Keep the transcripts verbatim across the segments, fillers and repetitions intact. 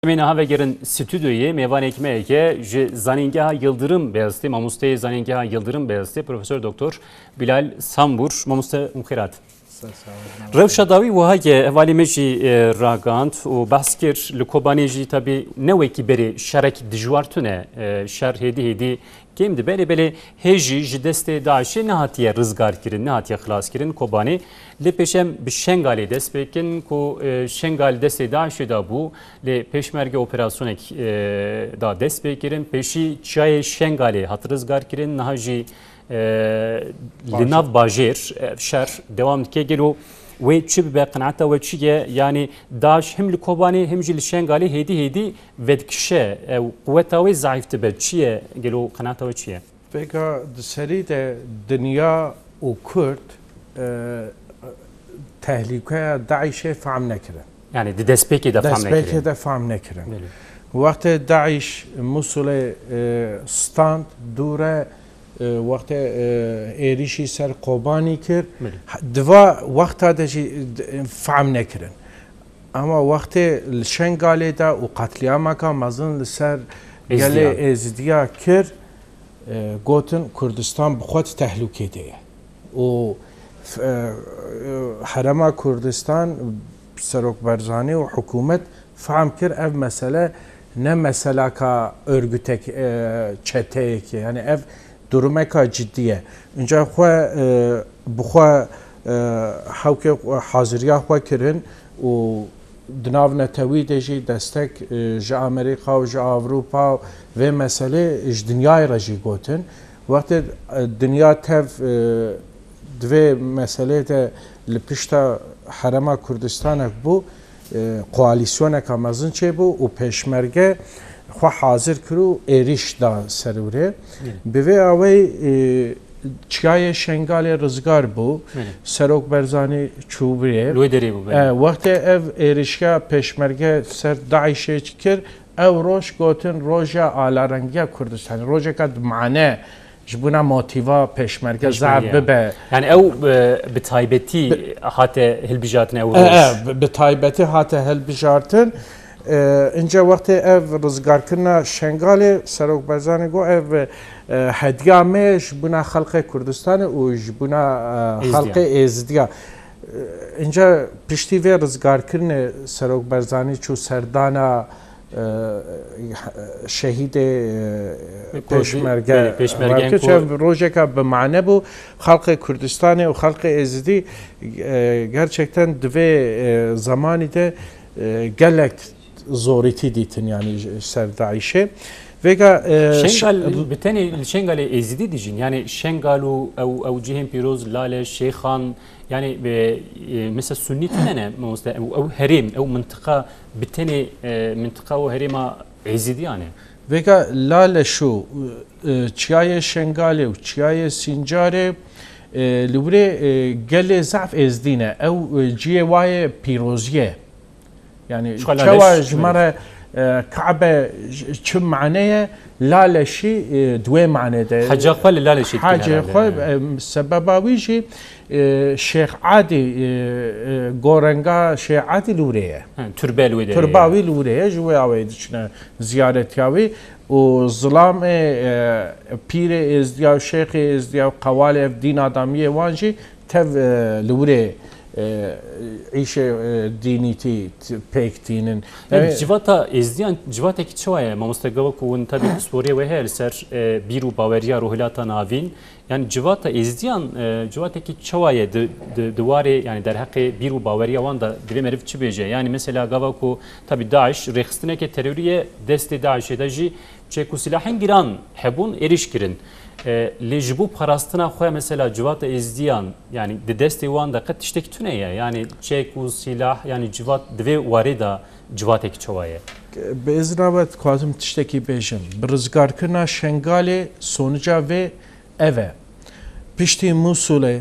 Em ê niha vegerin stûdyoyê, mêvanekî me heye ji Zanîngeha Yildirim Beyazîtê, mamosteyê Zanîngeha Yildirim Beyazîtê, Profesor Doktor Bilal Sambur. Mamoste, hûn xêr hatin. Ser sağ olun. Rewşa dawî wiha ye, hevalê me jî, e, ragihand û behs kir, li Kobanê jî tabî ne wekî berê şerek dijwar tune, e, şer hêdî hêdî kêm dibe, lê belê hê jî ji destê DAIŞê nehatiye rizgarkirin, nehatiye xilaskirin Kobanê. Lê pêş em bi Şengalê dest pê kin ku, e, Şengal destê DAIŞê de bû, lê pêşmerge operasyonek, e, da dest pê kirin. Pêşî çiyayê Şengalê hat rizgarkirin, niha jî, e, li nav bajêr, e, şer dewam dike. Gelo wê çi bibe, qenaeta we çi ye? Yanî DAIŞ him li Kobanê him jî li Şengalê hêdî hêdî vedikişe, ew quweta wê zeîf dibe. Çi ye? Gelo qenaeta we çi ye? Vêga di serî de dinya û Kurd, e, tehlûkeya DAIŞê fehm nekirin. Yani di destpêkê de fehm nekirin. Destpêkê de fehm nekirin. Belê. Wextê DAIŞ Musulê, e, stand dûre, e, wextê, e, êrîşî ser Kobanî kir, Belê. Diva wexta de jî, e, fehm nekirin. Ama wextê li Şengalê de û qetlîameka mezin li ser gelê Êzidiyan. Êzidiya kir, e, gotin Kurdistan bi xwe di tehlûkê de ye. Û, e, e, Herêma Kurdistan, Serok Barzanî û hikûmet fehm kir ev mesele ne meselaka örgütek, e, çeteyekê. Yani ev durumeka cidî ye. Înca xwe, e, bi xwe, e, hewkê xwe, haziriya xwe kirin û di nav netewî de jî destek, e, ji Amerîka û ji Ewropa vê meselê ji dinyayê re jî gotin. Wextê, e, dinya tev, e, di vê meselê de li pişta Herêma Kurdistanek bû, e, koalîsyoneka mezin çêbû û pêşmerge xwe hazir kir û êrîş da ser wê. Belê. Bi vê awayî, e, çiyayê Şengalê rizgar bû. Belê. Serok Barzanî çû wê. Li wê derê bû, belê. E, wextê ev êrişa pêşmerge ser DAIŞê kir, ew roj gotin roja alarengiya Kurdistanê, rojeka di mane ji bona motiva pêşmerge zaf bibe. Yani ew, e, bi taybetî hate hilbijartin ew roj. E, e, bi, bi taybetî hate hilbijartin. E, înca wextê ev rizgarkirina Şengalê, Serok Barzanî got, ev, e, hediya me ji bona xelqê Kurdistanê û ji bona, e, Êzidiyan. Xelqê Êzidiya. E, înca piştî vê rizgarkirinê Serok Barzanî çû serdana, e, şehîdê, e, Pêşmerge, belê, pêşmergeyên Welkirç, ku ev rojeka bi mane bû. Xelqê Kurdistanê û xelqê Êzidî, e, gerçekten di vê, e, zemanî de, e, gelek zorîtî dîtin, yani ji ser DAIŞê. Vêga, e, Şengal, ş- bi tenê li Şengalê Êzidî dijîn. Yani Şengal û ew, ew cihên pîroz, Lale, Şêxan, yani, e, e, mesela Sunnî tune ne, mamoste, ew, ew herêm, ew mintiqa bi tenê, e, mintiqa û herêma Êzidiyan e. Vêga Lale şû, e, çiyayê Şengalê û çiyayê Sîncarê, e, li wirê, e, gelê zaf Êzidî ne. Ew, e, ciyê wayê pîroziyê. Yani, çawa ji me re, e, Kabe ç-, çi mane ye, Laleşî, e, di wê mane de. Heca xwe li Lalişê dikin herhalde. Heca xwe, e, sebeba wî jî, e, Şêx Adî, e, e, gorenga Şêx Adî li wirê ye. He, turbe li wê derê ye. Turba wî li wirê ye, ji wê awayî diçine ziyaretiya wî. Û zilamê, e, pîrê Êzdiya û Şêxê Êzdiya û qewalê ev dîn adamiyê wan jî tev, e, li wirê, e, îşê, e, dînîtî t-, pêk tînin. Yani, e, civata Êzdiyan, civatekî çawa ye? Mamoste, gava ku hûn tabi pisporiyê wê heye li ser, e, bîr û baweriya Rojhilata Navîn. Yani, civata Êzdiyan, e, civatekî çawa ye di, di, di warê, yani, derheqê bîr û baweriya wan de divê meriv çi bêje? Yani, mesela, gava ku tabi DAIŞ rêxistineke terorî ye, destê DAIŞê de jî çek û silahên giran hebûn êrîş kirin. E, lê ji bo parastina xwe mesela civata Êzdiyan, yani di destê wan de qet tiştekî tune ye. Yani çek û silah, yani civat di vê warê de civatekî çawa ye? Bi izna we dixwazim tiştekî bêjim. Bi rizgarkirina Şengalê sonuca vê ev e. Piştî Mûsulê,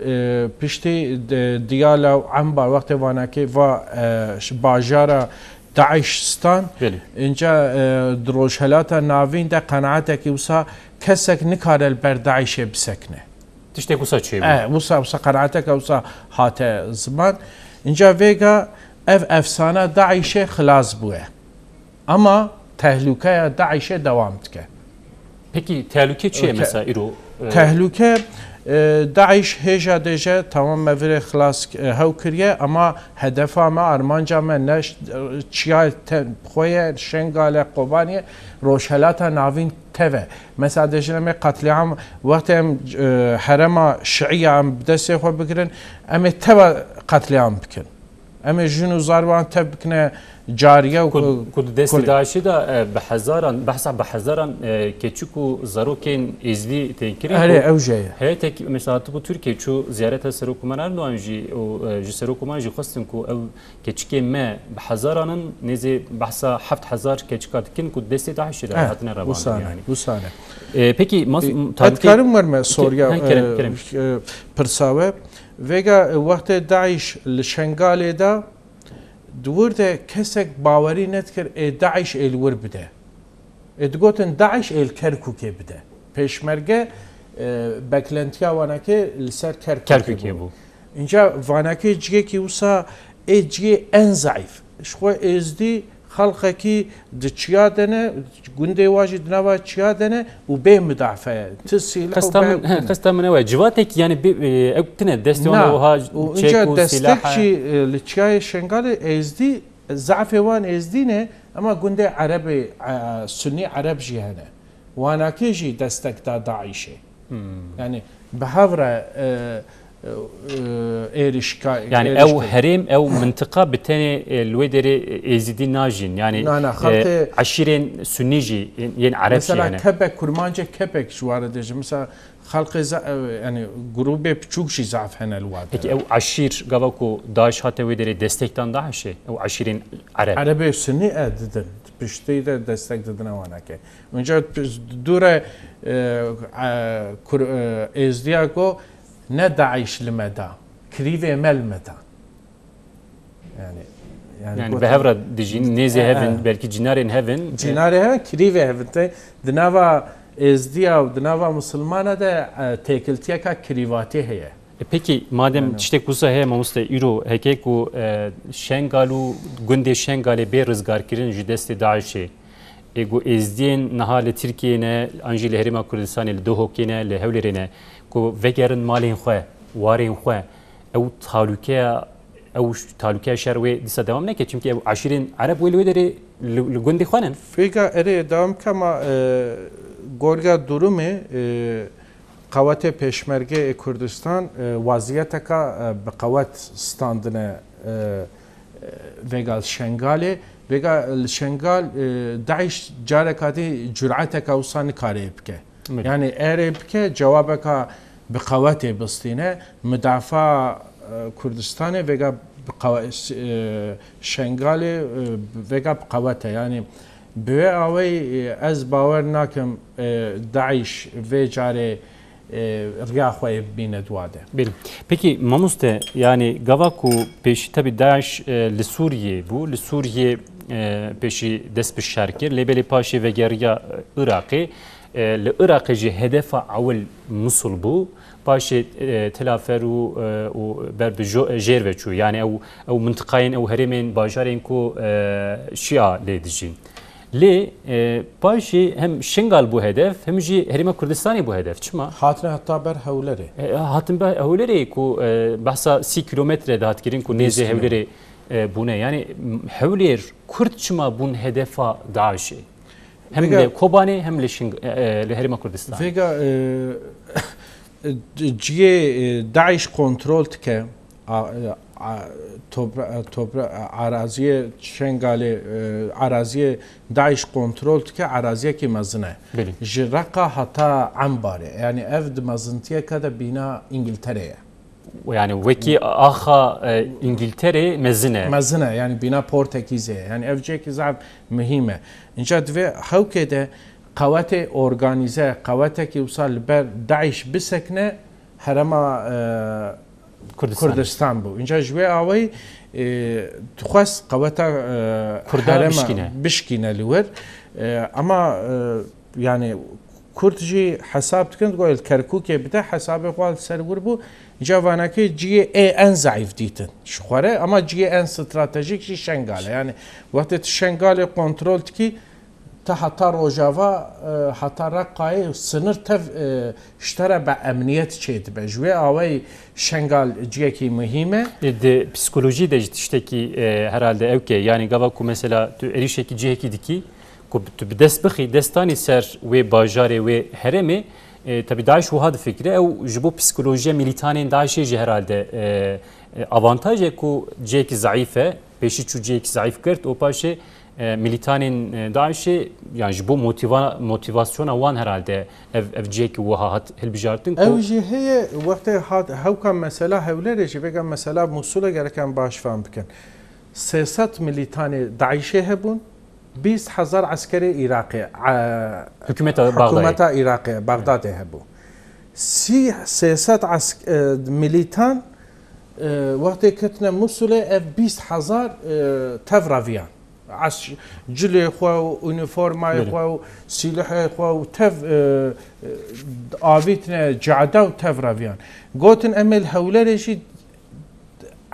e, piştî de Diyala û Enbar, wextê vanakê va, e, ş-, bajara DAIŞ stan, Belê. Înca, e, di Rojhelata Navîn de qenaetekî wisa kesek nikare li ber DAIŞê bisekine. Tiştek wisa çêbû. E, wisa, wisa qenaeteke wisa hate ziman. Înca vêga ev efsana DAIŞê xilas bûye. Ama tehlûkeya DAIŞ'ê dewam dike. Pekî tehlûke çi ye Te- mesela îro? e, Tehlûke, e, DAIŞ hêja dêje, tamam, me virê xilas, e, hew kiriye, ama hedefa me, armanca me ne ş- çiya te- xwe ye, Şengal e, Kobanî ye, Rojhelata Navîn tev e. Mesela dêjin em ê qetlîam, wextê em, e, herema şiî ya em bi destê xwe bigirin, em ê teva qetlîam bikin. Em ê jin û zarvan tev bikine cariye û Ku, ku di destê Kulê. DAIŞ'ê de e, bi hezaran, behsa bi hezaran e, keçik û zarokên êzdî tên kirin. Erê, ku ew jê ye. Heye tek mesela hatibû Tirkiye çû ziyareta Serok Koman Erdogan jî û e, ji Serok Koman jî xwestin ku ew keçikê me bi hezaran in, nêzê behsa heft hezar keçika dikin ku destê DAIŞ'ê de Eh, hatine wisa revandin ne, yani. Wisa ne. E, pekî mas, E, tabî Ez dikarim werme sorya, ha, kerem, e, kerem. e, pirsa we. Vêga, e, wextê DAIŞ li Şengalê de, di wir de kesek bawerî nedikir ê DAIŞ ê li wir bide. Ê digotin DAIŞ ê li Kerkûkê bide. Pêşmerge, e, beklentiya wanekê li ser Kerkûkê Kerkûkê bû. bû. Înca vanekê ciyekî wisa ê ciyê en zeîf. Ji xwe êzdî xelqekî di çiya de ne, gundê wa jî di nava çiya de ne û bê midafe ye. Ti sîlah û Qesta bê min, he, qesta min ew e. Civatek yani bi, e, ew tine destê wan Na. e wiha Û çek înca û destek silah e. jî, e, li çiyayê Şengalê êzdî, zafê wan êzdî ne, ama gundê Erebê, e, Sunî Ereb jî hene. Wanakê jî destek da DAIŞ'ê. Hmm. Yani bi hev re, e, e, e, êrişka Yani êrişka- ew herêm, ew mintiqa bi tenê e, li wê derê e, êzidî najîn. Yani Na, na, e, xelkê- eşîrên sunî jî, yên, yên ereb jî Mesela hene. Kepek, kurmancê Kepek ji wan re dêjin. Mesela xelkê za- e, yani grûbê piçûk jî zaf hene li wan. Peki ew eşîr gava ku DAIŞ hate wê derê destektan DAIŞ'ê? Ew eşîrên ereb. Erebê Sunî e didin. Piştî de destek didine waneke. Onca dûre e, e, kur, e, êzdiya ku ne DAIŞ li me da. Krîvê me li me da. Yani, Yani gotin- bi hev re dijîn, nêzê E, hevin, e. belkî cînarên hevin. Cînarê hevin, krîvê hevin te di nava êzdiya û di nava misilmana de, e, têkiltiyeka krîvatî heye. E, pekî madem Yani. Tiştek wisa heye mamoste îro heke ku e, Şengal û gundê Şengalê bê rizgarkirin ji destê DAIŞ'ê. Ê ku êzdiyên niha li Tirkiyeyê ne, an jî li Herêma Kurdistanê, li Duhokê ne, li Hewlêrê ne, ku vegerin malên xwe, warên xwe, ew talûkeya, ew ş- talûkeya şer wê dîsa dewam neke, çimkî ew eşîrên ereb wê li wê derê li, li gundê xwe nin. Vêga erê dewam kema, e, gorga durumê, e, qewetê pêşmergê ê Kurdistan, e, waziyeteka, e, bi qewet standine, e, e, vêga li Şengalê. Vêga li Şengal, e, DAIŞ careka dî cureteka wisa nikare bike. Belê. Yani erê bike cewabeka bi qewetê bistîne, midafaa, e, Kurdistanê vêga bi qewe-, e, Şengalê, e, vêga bi qewet e. Yani bi wê awey, e, ez bawer nakim, e, DAIŞ vê carê, e, riya xwe yê bimîne di wa de. Belê. Pekî mamoste, yani gava ku pêşî tebî DAIŞ e, li Sûriyê bû, li Sûriyê e, pêşî dest bi şer kir, lê belê paşê vegeriya e, Iraqê. E, li Iraqê jî hedefa ewil Musul bû. Paşê e, Tilafer û, e, û ber bi jo- jêr ve çû. Yani ew, ew mintiqayên, ew herêmên, bajarên ku e, Şia lê dijîn. Lê e, paşê hem Şingal bû hedef, hem jî Herêma Kurdistanê bû hedef. Çima? Hatine heta ber Hewlerê. E, hatin ber Hewlerê ku e, behsa sî kilometre dihat kirin ku nêzê Bîst kilometre. Hewlerê e, bûne. Yani m- Hewlêr Kurd çima bûn hedefa DAIŞ'ê? Hem Vêga- li Kobanê hem li Şing, e, e, li Herêma Kurdistan. Vêga, e, ciyê, e, DAIŞ kontrol dike, a, a, topra, topra, araziyê Şengalê, e, araziyê DAIŞ kontrol dike, araziyekî mezin e. Belê. Ji Reqa heta Embarê. Yani ev di mezintiyeke de bîna Îngilterê ye. Yani wekî axa e, Îngilterê mezin e. Mezin e, yani bîna Portekîzê ye. Yani ev cihekî zaf muhîm e. Înca divê hewkê de qewetê organîze, qewetekî wisa li ber DAIŞ bisekine herema, e, Kurdistan. Kurdistan bû. Înca ji wê awayî, e, dixwest qeweta, e, Kurda herema bişkîne. bişkîne li wir. E, ama, e, yani Kurd jî hesab dikin, digot li Kerkûkê bide, hesabê xwe li ser wir bû. Îca vanekê cihê ê en zeîf dîtin ji xwe re, ama cihê en stratejîk jî Şengal e. Yani wextê tu Şengalê kontrol dikî, te heta Rojava, e, heta Reqayê sinir tev, e, ji te re be emniyet çêdibe. Ji wê awayî Şengal cihekî muhîm e. E, di psikolojî de jî tiştekî, e, herhalde ew ke, yani gava ku mesela tu êrîşekî cihekî dikî, ku tu bi dest bixî, dest danî ser wê bajarê, wê herêmê, e, tabi DAIŞ wiha difikire, ew ji bo psikolojiya milîtanên DAIŞê jî herhalde, e, e, avantaj e ku cihekî zeîf e, pêşî çû cihekî zeîf girt û paşê, e, milîtanên, e, DAIŞê, yani ji bo motiva-, motivasyona wan herhalde ev, ev cihekî wiha hat hilbijartin ku Ew jî heye, wextê hat hewka mesela Hewlerê jî, vêga mesela Musulê gerek em baş fam bikin. Sê sed milîtanê DAIŞê hebûn, bîst hezar eskerê Iraqê, e, Hikûmeta Bagdayê. Hikûmeta Iraqê, Bagdadê hebû. Sî, sê sed esk-, e, milîtan, e, wextê ketine Musulê ev bîst hezar, e, tev reviyan. Es-, cilê xwe û unîformayê Belê. xwe û sîlihê xwe û tev, e, e, avîtine cada û tev reviyan. Gotin, em ê li Hewlerê jî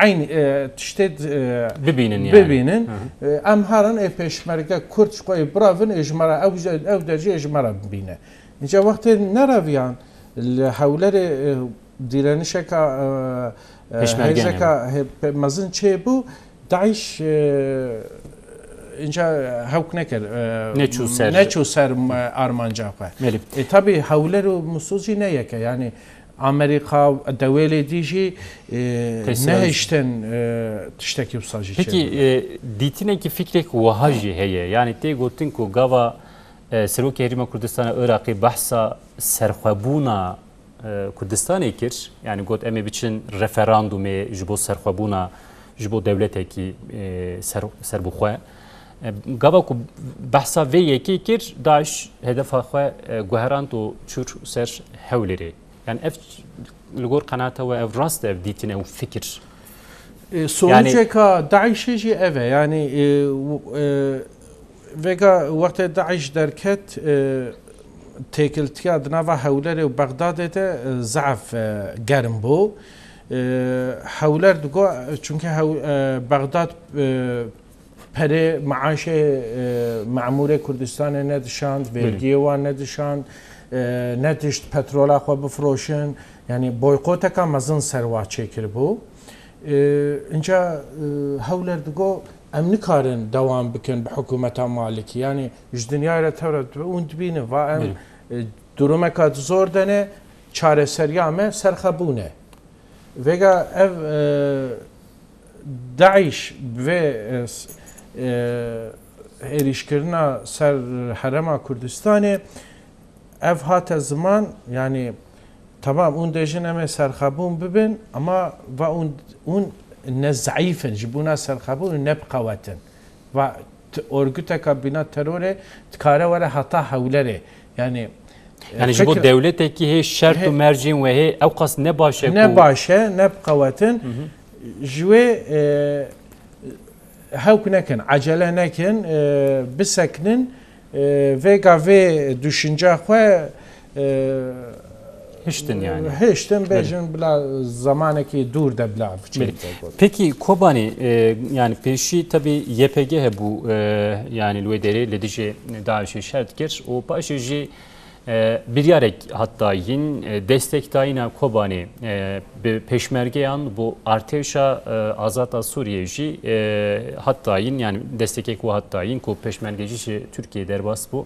eyn, e, tiştê, e, Bibînin yani. bibînin. Hı hı. E, em herin ê pêşmerge Kurd ji xwe ê biravin, ê ji me re ew, ew dercê ê ji me re bibîne. Înca wextê nereviyan li Hewlerê, e, dîrenişeka, e, e, Pêşmerge hêzeka hê-, pe-, mezin çêbû, DAIŞ, e, înca hewk nekir, e, Neçû ser. neçû ser, e, armanca xwe. Belê. E, tabî Hewler û Musul jî ne yek e, yani Amerîka, dewêlê dî jî, e, Tesîr nehiştin, e, tiştekî wisa jî Peki, çêbû. e, dîtinekî fikrek wiha jî heye. Yani tê gotin ku gava, e, Serokê Herêma Kurdistana Iraqê behsa serxwebûna, e, Kurdistanê kir. Yani got, em ê biçin referandumê ji bo serxwebûna, ji bo dewletekî, e, ser, serbixwe. E, gava ku behsa vê yekê kir, DAIŞ hedefa xwe, e, guherand û çûr ser Hewlêrê. Yani ev li gor qenaeta we ev rast e, ev dîtin, ew fikir? E, Yani sonuceka DAIŞê jî ev e. Yani, e, w-, e, vêga wextê DAIŞ derket, e, têkiltiya di nava Hewlerê û Bexdadê de, e, zehf, e, germ bû. E, Hewler digo, çunke Hew-, e, Bexdad, e, perê maaşê, e, memûrê Kurdistanê nedişand, Belê. vergiyê wan nedişand, e, nedişt petrola xwe bifroşin. Yani boykoteka mezin ser wa çêkiribû. E, inca, e, Hewler digo, em nikarin dewam bikin bi hikûmeta Malikî. Yani ji dinyayê re tevre dibe, hûn dibînin, va em, Belê. e, durumeka di zor de ne, çareseriya me serxebûn e. Vêga ev, e, DAIŞ bi vê, e, s-, e, êrîşkirina ser Herêma Kurdistanê, ev hate ziman, yani, temam, hûn dêjin em ê serxebûn bibin, ama va hûn, hûn ne zeîf in, ji bona serxebûn ne biqewet in. Va t-, örgüteka bîna terorê dikare were heta Hewlerê. Yani, e, Yani ji bo fikr- dewletekî hê şert û Hê- mercên we hê ew qas ne baş e ku ne baş e, ne biqewetin. Hı hı. Ji wê, e, hewk nekin, acele nekin, e, bisekinin, e, vêga vê düşünce xwe, e, Hiştin yani. hiştin, Belê. bêjin bila zamanekî dûr de bila Belê. biçin. Peki Kobanî, e, yani pêşî tabi Y P G hebû, e, yani li wê derê li dijî DAIŞê şer dikir û paşê jî, e, biryarek hat dayîn, e, destekdayîna Kobanê, e, bi pêşmergeyan bo artêşa, e, azad a Sûriyê jî, e, hat dayîn, yani destekek wan hat dayîn ku pêşmerge jî ji Tirkiyê derbas bû.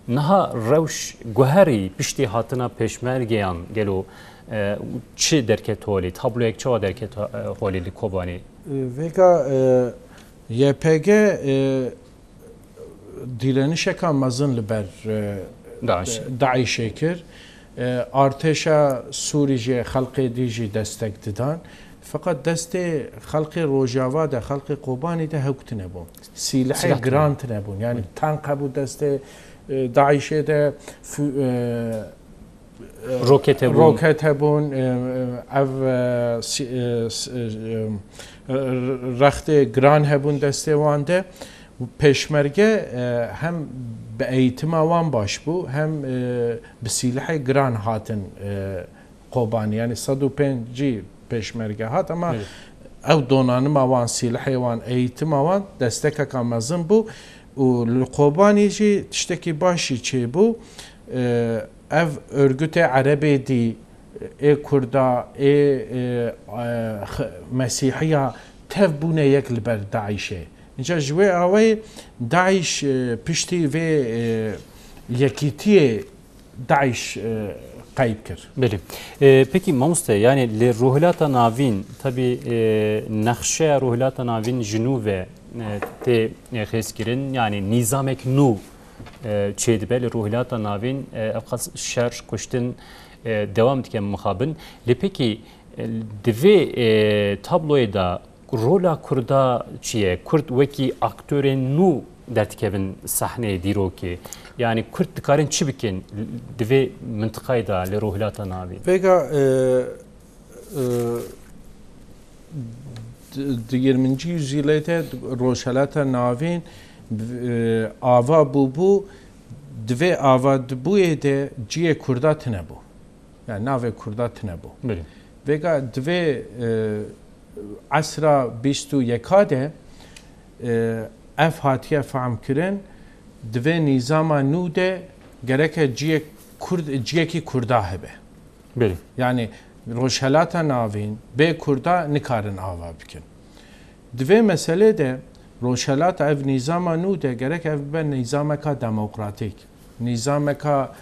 Niha rewş guherî piştî hatina pêşmergeyan gelo, e, çi derket holê? Tabloyek çawa derket, e, holê li Kobanê? Vêga, e, Y P G, e, dîrenişeka mezin li ber, e, DAIŞ. DAIŞê kir. E, artêşa Sûrî jî xelkê dî jî destek didan. Feqet destê xelkê Rojava de, xelkê Kobanî de hewk tune bûn. Sîlehê Silah tune. giran tune bûn. Yani Hı. tank hebû destê, e, DAIŞê de, fü-, e, e, Roket hebûn. roket hebûn, e, e, ev, e, si-, e, s-, e, e, rextê giran hebûn destê wan de. Pêşmerge, e, hem bi eğitima wan baş bû, hem, e, bi sîlehê giran hatin, e, Kobanî, yanî sed û pêncî pêşmerge hat, ama Evet. ew donanima wan, sîlehê wan, eğîtima wan destekeka mezin bû û li Kobanî jî tiştekî baş jî çêbû. E, ev örgütê erebê dî, ê Kurda, ê, e, e, x-, Mesîhiya tev bûne yek li ber DAIŞê. Înca ji wê awayê DAIŞ, e, piştî vê, e, yekîtiyê DAIŞ, e, qeyb kir. Belê. E, pekî mamoste, yani li Rojhilata Navîn, tabî, e, nexşeya Rojhilata Navîn ji nû ve, e, tê, e, xêzkirin, yani nîzamek nû, e, çêdibe li Rojhilata Navîn, e, ev qas şer, kuştin, e, dewam dike mixabin. Lê pekî, e, di vê, e, tabloyê de rola Kurda çi ye? Kurd wekî aktorên nû derdikevin sahneyê dîrokê. Yani Kurd dikarin çi bikin di vê mintiqayê de li Rojhilata Navîn? Vêga, e, e, di, di yirmincî yüzyılê de Rojhilata Navîn, e, ava bûbû, di vê ava dibûyê de ciyê Kurda tine bû. Yani navê Kurda tine bû. Belê. Vêga divê, e, esra bîst û yeka de, e, ev hatiye fehm kirin, divê nîzama nû de gereke ciyek Kurd, ciyekî Kurda hebe. Belê. Yani Rojhelata Navîn bê Kurda nikarin ava bikin. Di vê meselê de Rojhelata ev nîzama nû de gerek ev bibe nîzameka demokratîk, nîzameka,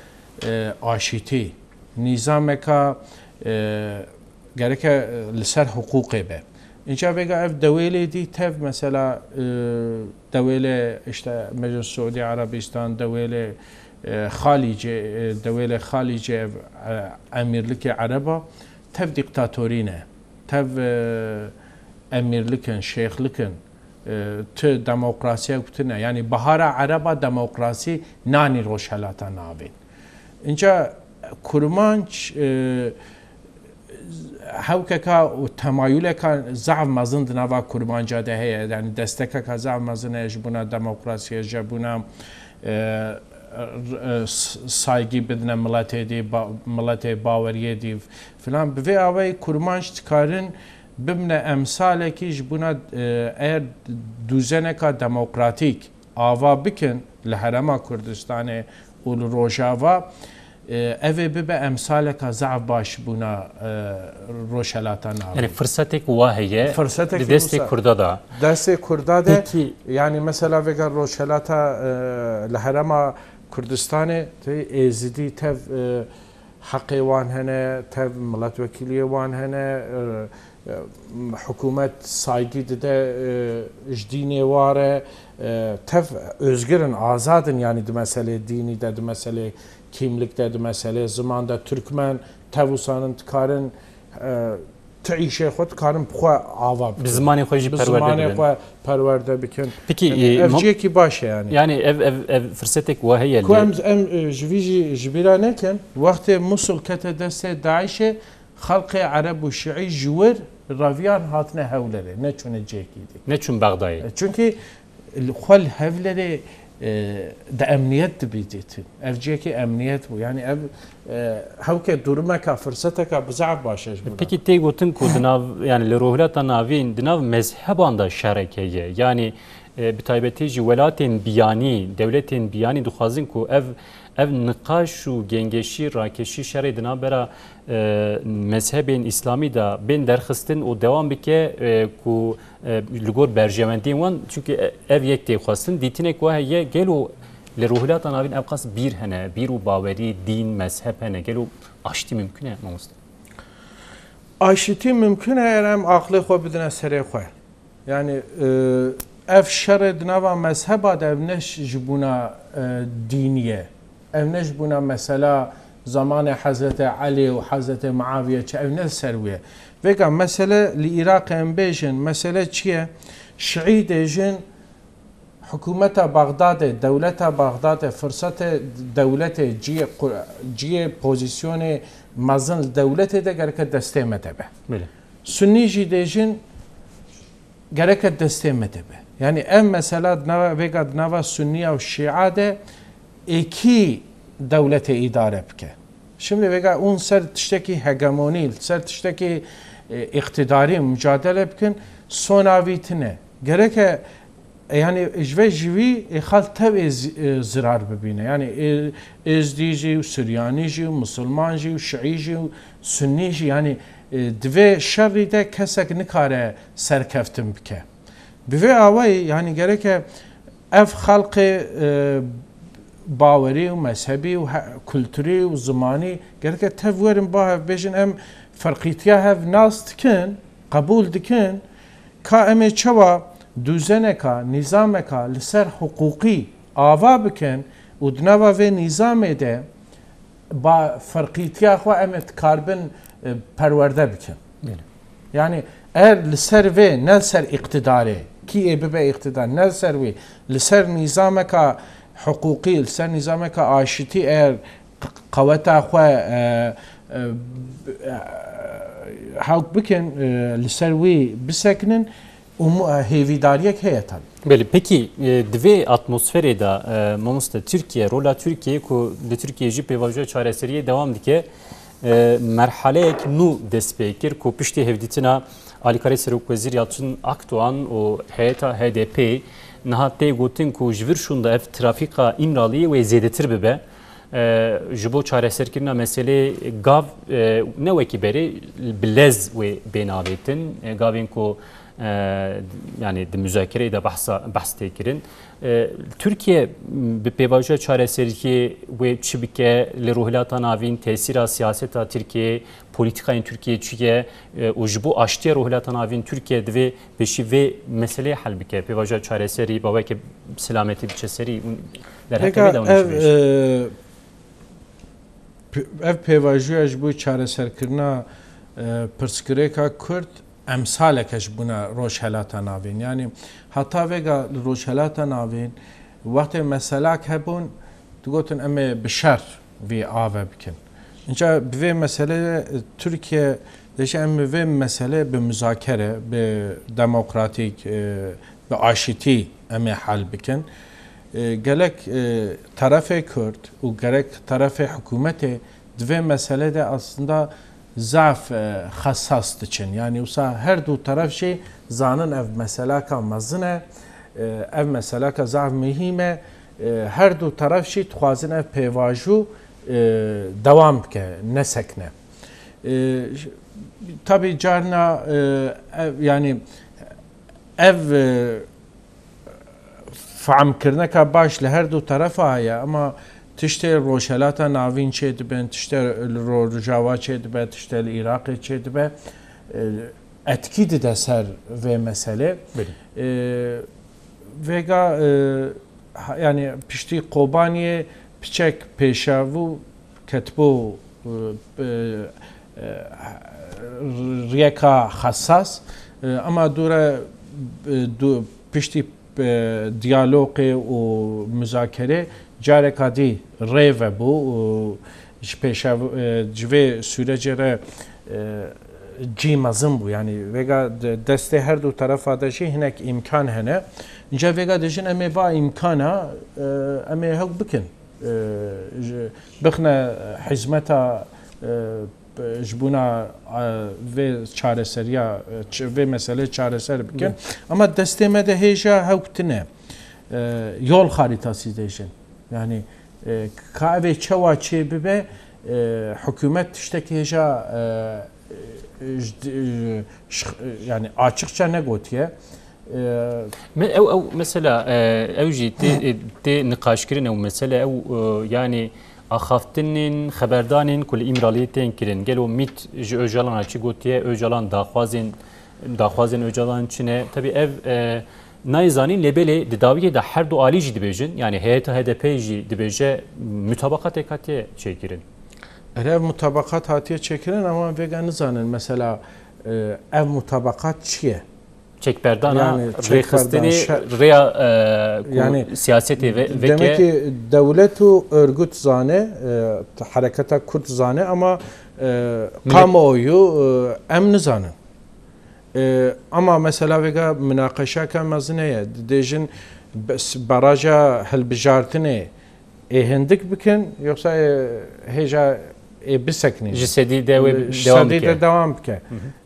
e, aşîtî, nîzameka, e, gereke, e, li ser hiqûqê be. Înca vêga ev dewêlê dî tev mesela, e, dewêlê işte Meclis Suudî Erebîstan, dewêlê, e, Xalîcê, e, dewêlê Xalîcê ev, e, emîrlikê Ereba tev dîktatorî ne. Tev, e, emîrlik in, şêxlik in, e, tu demokrasiyek tune. Yanî bihara Ereba demokrasî nanî Rojhelata Navîn. Înca Kurmanc, e, hewkeka û temayuleka zaf mezin di nava Kurmanca de heye. Yanî destekeka zaf mezin heye ji bona demokrasiyê, ji bona, e, e, s-, saygî bidine miletê dî, ba-, miletê baweriyê dî filan. Bi vê awayî Kurmanc dikarin bimne emsalekî ji bona, e, eger dûzeneka demokratîk ava bikin li Herêma Kurdistanê û li Rojava, e, ev ê bibe emsaleka zaf baş bûna, e, Rojhelata Navîn. Yani firsetek wa heye Firsetek di destê wisa Kurda da. Destê Kurda de, Peki. Yani mesela vêga Rojhelata, e, li Herêma Kurdistanê tê Êzidî tev, e, heqê wan hene, tev miletwekîliyê wan hene, e, e, hikûmet saygî dide, e, ji dînê wa re, e, tev ozgir in, azad in, yanî di meselê dînî de, di meselê kîmlik de, di meselê ziman de, Tirkmen tev wisa in, dikarin, e, ti îşê xwe dikarin bi xwe ava bikin. Bi zimanê xwe jî Bi perwerde zimanê bibin. xwe perwerde bikin. Peki, Yani e, ev mam- cihekî baş e yani. Yani ev, ev, ev firsetek wa heye Ku lê- em, em, e, ji vî jî ji bîra nekin, wextê Musul kete destê DAIŞê, xelqê Ereb û Şiî ji wir reviyan hatine Hewlerê, neçûne cihekî dî. Neçûn Bexdayê. E, çunkî li xwe li Hewlerê, e, di emniyet dibî dîtin. Ev cihekî emniyet bû. Yani ev, e, hewke durumeka, firseteka bi zaf baş e ji bo Peki tê gotin ku di nav, yani li Rojhilata Navîn, di nav mezheban de şerek heye. Yani, e, bi taybetî jî welatên biyanî, dewletên biyanî dixwazin ku ev, ev niqaş û gengeşî, rakeşî şerê di navbera, e, mezhebên îslamî de bên derxistin û dewam bike, e, ku, e, li gor berjewendiyên wan, çunke, e, ev yek tê xwestin, dîtinek wa heye, gelo li Rojhilata Navîn ev qas bîr hene, bîr û bawerî, dîn, mezheb hene, gelo aştî mimkun e, mamoste? Aşitî mimkun e, eger em aqilê xwe bidine serê xwe. Yani, e, ev şerê di nava mezheba de ev ne ş-, ji bona, e, dînî ye. Ev ne ji bona mesela zamanê Hezretê Elî û Hezretê Muawiye çi, ev ne ser wê ye. Vêga mesele li Iraqê em bêjin, mesele çi ye? Şiî dêjin, Hikûmeta Bexdadê, dewleta Bexdadê, firsetê dewletê, ciyê qu-, ciyê pozîsyonê mezin li dewletê de gereke destê me de be. Belê. Sunnî jî dêjin gereke destê me de be. Yani ev mesela di nava, vêga di nava Sunniya û Şia de êkî dewletê îdare bike. Şimdi vêga hûn ser tiştekî hegemonî, ser tiştekî, e, îqtidarî mucadele bikin, sona vî tine. Gereke, e, yani ji vê ji wî, e, xalk tev ê zi-, e, zirar bibîne. Yani, e, Êzdî jî û Suryanî jî û Musulman jî û Şiî jî û Sunnî jî, yani, e, di vê şerî de kesek nikare serkeftin bike. Bi vê awayî, yani gereke ev xelqê, e, bawerî û mezhebî û he-, kulturî û zimanî gereke tev werin ba hev bêjin, em ferqîtiya hev nas dikin, qebûl dikin, ka em ê çawa dûzeneka, nîzameka li ser hiqûqî ava bikin û di nava vê nîzamê de ba ferqîtiya xwe em ê dikaribin, e, perwerde bikin. Belê. Yani eger li ser vê, ne li ser îqtidarê, kî ê bibe îqtidar, ne li ser wî, li ser nîzameka hiqûqî, li ser nîzameka aşitî eger q-, qeweta xwe, e, e, e, hewk bikin, e, li ser wî bisekinin, û mu-, e, hêvîdariyek heye tabii. Belê, pekî, e, di vê atmosferê de, e, mamoste, Tirkiye, rola Tirkiyê ku li Tirkiye jî pêvajoya çareseriyê dewam dike, e, merhaleyek nû dest pê kir ku piştî hevdîtina alîkarê Serokwezîr Yalçın Akdoğan û heyeta H D P niha tê gotin ku ji vir şûnde ev trafîka Îmraliyê wê zêdetir bibe. E, ji bo çareserkirina meselê gav, e, ne wekî berê bi lez wê bên avêtin. E, gavên ku, e, yani di muzakereyê de behsa, behs tê kirin. E, Tirkiye bi pêvajoya çareseriyê wê çi bike li Rojhilata Navîn, tesîra siyaseta Tirkiyeyê, polîtîkayên Tirkiyeyê çi ye, e, û ji bo aştiya Rojhilata Navîn Tirkiye divê pêşî vê meseleyê hel bike, pêvajoya çareserî, bi awayekê selametî biçe serî û derheqê vê de hûn jî bêjin. E, p-, ev pêvajoya ji bo çareserkirina, e, pirsgirêka Kurd emsaleke ji bona Rojhelata Navîn. Yanî heta vêga li Rojhelata Navîn wextê meselak hebûn, digotin em ê bi şer vî ave bikin. Înca bi vê meselê, e, Tirkiye dêşe em bi vê meselê bi muzakere, bi demokratîk, e, bi aşitî em ê hel bikin. E, gelek, e, terefê Kurd û gerek terefê hikûmetê di vê meselê de aslında zaf, e, xesas diçin. Yanî wisa her du teref jî zanin ev meselaka mezin e, e, ev meselaka zaf muhîm e. E, her du teref jî dixwazin ev pêvajo, e, dewam bike, nesekine. E, j-, tabî carna, e, ev, yanî ev, e, fehmkirineka baş li her du terefa heye, ema tiştê Rojhelata Navîn çêdibin, tiştê li Rojava çêdibe, tiştê li Iraqê çêdibe, e, etkî dide ser vê meselê. Belê. E, vêga, e, ha-, yani piştî Kobaniyê piçek pêşev û ketibû, e, e, e, riyeka xesas, e, ema dûre, e, du-, piştî, e, diyalogê û muzakerê careka dî rê vebû û ji pêşev-, e, ji vê sûrecê re, e, cî mezin bû. Yanî vêga de-, destê her du terefa de jî hinek îmkan hene. Înca vêga dijin em ê va îmkana, e, em ê hewk bikin. E, ji, bixne hizmeta, e, ji bona, e, vê çareseriya, e, ç-, vê meselê çareser bikin. Hı. Ama destê me de hêja hewk tine. E, yol haritası dêjin. Yani, e, ka ev ê çawa çê bibe, e, hikûmet tiştekî hêja, e, e, j-, j-, ş-, yani açıkça negotiye. E, Me-, ew, ew mesela, e, ew jî tê, e, tê niqaşkirin ew mesele ew, e, yani axaftinên, xeberdanên ku li Îmraliyê tên kirin. Gelo MÎT ji Ocalan re çi gotiye? Ocalan daxwazên, daxwazên Ocalan çi ne? Tabii ev, e, nayê zanîn, lê belê di dawiyê de her du alî jî dibêjin, yani heyeta H D P jî dibêje mutabaqatek hatiye çêkirin. Ev mutabaqat hatiye çêkirin, ama vêga nizanin mesela, e, ev mutabaqat çi ye? Çekberdana Yani rêxistinê çekberdan, şe-, rêya, e, ku yani siyasetê ve-, veke. Demek ki devlet û örgüt zane, e, hareketa Kurd zane ama, e, Millet- kamuoyu, e, em nizanin. E, ama mesela vêga minaqeşaka mezin heye. Dêjin bes-, baraja hilbijartinê ê hindik bikin, yoksa ê hêja Ê bisekinî. Ji sedî de wê dewam bike. Sedî de dewam bike.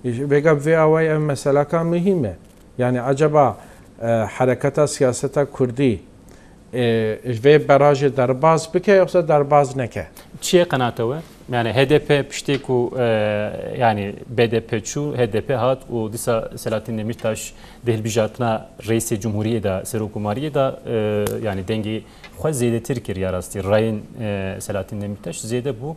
Vêga bi vê awayî ev meseleka muhîm e. Yani acaba e, hereketa siyaseta kurdî e, ji vê berajê derbaz bike yoksa derbaz neke? Çi ye qenata we? Yani H D P piştê ku e, yani B D P çû, H D P hat û dîsa Selahattin Demirtaş di hilbijartina reîsê cumhuriyê de, serokkomariyê de e, yani dengê xwe zêdetir kir ya rastî. Rayên e, Selahattin Demirtaş zêde bû.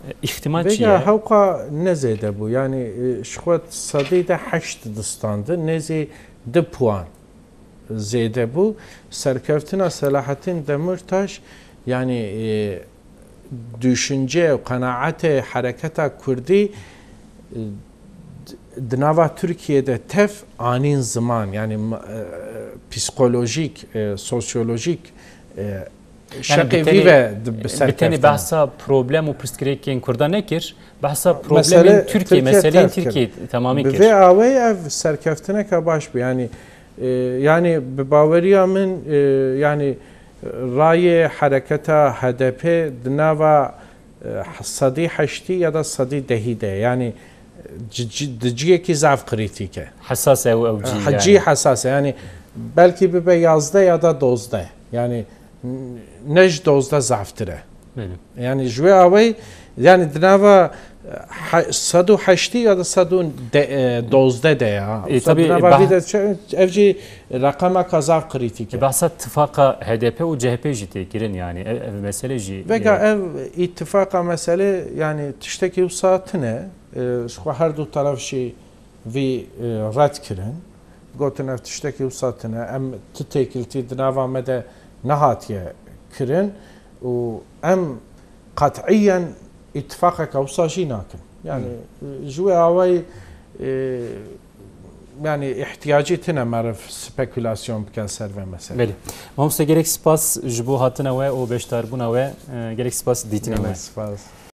E, îhtimal çi ye? Vêga hewqa ne zêde bû. Yani e, ji xwe sedî de heşt distandi, nêzî du puan zêde bû. Serkeftina Selahattin Demirtaş, yani e, düşünce û qenaetê hereketa kurdî e, di nava Tirkiyê de tev anîn ziman, yani e, psikolojîk, e, sosyolojîk e, şeqê vî ve bi ser keftin. Bi tenê behsa problem û pirsgirêkên Kurdan nekir, behsa problemên Tirkiyê, meseleyên Tirkiyê temamî kir. Bi vê awayî ev serkeftineke baş bû. Yani e, yani bi baweriya min e, yani rayê hereketa H D P di nava e, sedî heştî ya da sedî dehî de ye. Yani e, ci- ci- di ciyekî zaf krîtîk e. Hesas e ew, ew cî. Cî yani hesas e. Yani belkî bibe yazdeh ya da dozdeh. Yani n- ne ji dozdeh zaftir e. Belê. Yani ji wê awayî, yani di nava e, he- sed û heştî ya da sed û dozdeh de ya. E, tabii, di nava bah- vî de çi- ev jî reqemeka zaf krîtîk e. E, behsa tifaqa H D P û C H P jî tê kirin yani. Ev, ev mesele jî. Vega e, ev îtifaqa mesele yani tiştekî wisa tune. E, ji xwe her du taraf jî vî e, red kirin. Gotin ev tiştekî wisa tune. Em tu têkiltî di nava me de nehatiye kirin û em qet'iyen îtifaqeke wisa jî nakin. Yani e, ji wê awayî e, yani ihtiyacî tune meriv spekulasyon bike ser ve mesele. Belê. Mamoste gelek spas ji bo hatina we û beşdarbûna we. E, gelek spas dîtina we. Gelek spas.